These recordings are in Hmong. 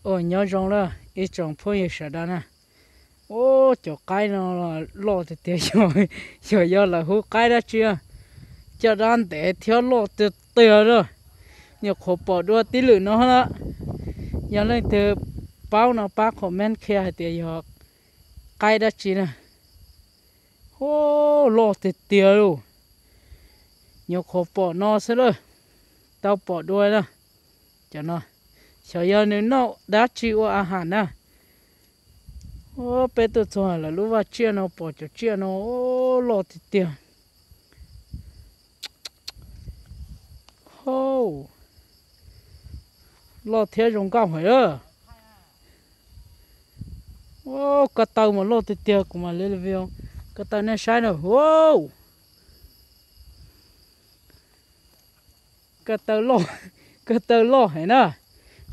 Ua nyob zoo lawm ib tsoom phooj ywg sawv daws na. Ub, cov qaib no loj tiag tiag, xyov yog lawv hu qaib dab tsi. Caj dab ntev thiab loj tiag tiag lawm. Nyuam qhuav pom dua tib lwm no lawm. Yog leej twg paub no pab comment qhia hais tias yog qaib dab tsi na. Ub, loj tiag tiag lauj. Nyuam qhuav pom no xwb lawm. Tau pom dua na. Cov no, xyov yog nws noj dab tsi ua a has na. Ub, peb tuaj txog lawv lub vaj tsiaj no pom cov tsiaj no loj tiag tiag. Hau, loj thiab zoo nkauj heev lawm. Ub, ko taw mas loj tiag tiag, kuv mam li review ko taw nej saib na. Ub, ko taw loj, ko taw loj heev na.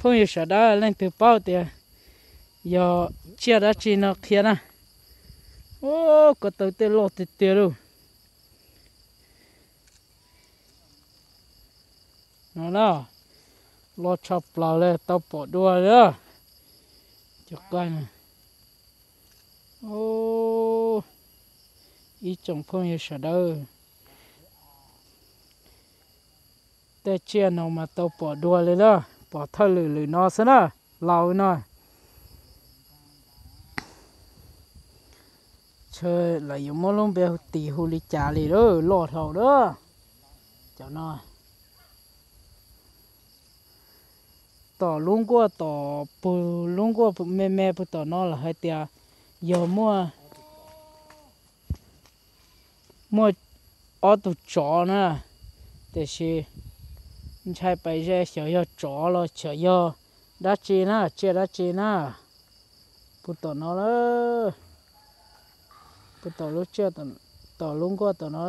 Phooj ywg sawv daws leej twg paub tias yog tsiaj dab tsi no qhia na. Ub, ko taw tej loj tiag tiag lauj. No na, loj tshaj plaws li, tau pom dua li. Cov qaib no, ib tsoom phooj ywg sawv daws, tej tsiaj no mas tau pom dua li na, pom thawj lwm lwm no xwb na, laus no. Ntshe lawv yuav muab lub npe hu tis hu li cas li lawm, loj dhau lawm. Cov no, tom lub nkuaj tom pug, lub nkuaj me me pug tom no lawv hais tias yog muaj, muaj ob tug tsov na, tiam sis ntshai pais ze xyov yog tsov los xyov yog dab tsi na, tsiaj dab tsi na. Pug tom no lawm, pug tom lub tsiaj, tom lub nkuaj tom no.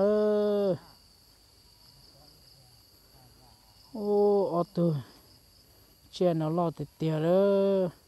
Ub, ob tug tsiaj no loj tiag tiag lawm.